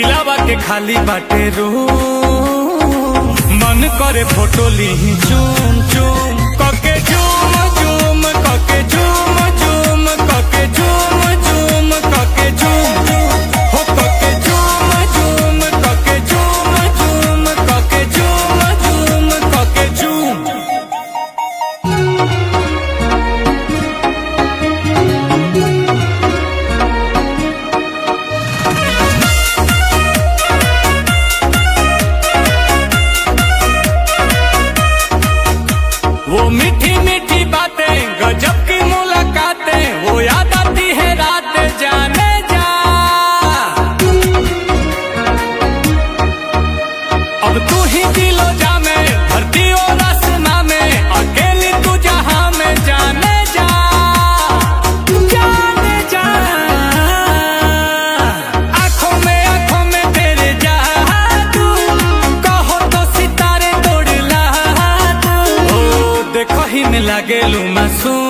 दिलावा के खाली बाटे रूम, मन करे फोटो ली चूम चूम कके, झूम झूम कके, झूम झूम कके, झूम झूम कके, झूम हो कके, झूम झूम कके, झूम झूम कके, झूम झूम कके झूम। वो मीठी मीठी बातें, गजब की मुलाकातें, वो याद आती है रात, जाने जा। अब तू ही दिलो जा में, धरती और आसमां में, अकेली तू जहां में, जाने जा, जाने जा। आंखों में तेरे जादू, कहो तो सितारे तोड़ ला दूं। ओ देखो ही में लागेलू मासूम।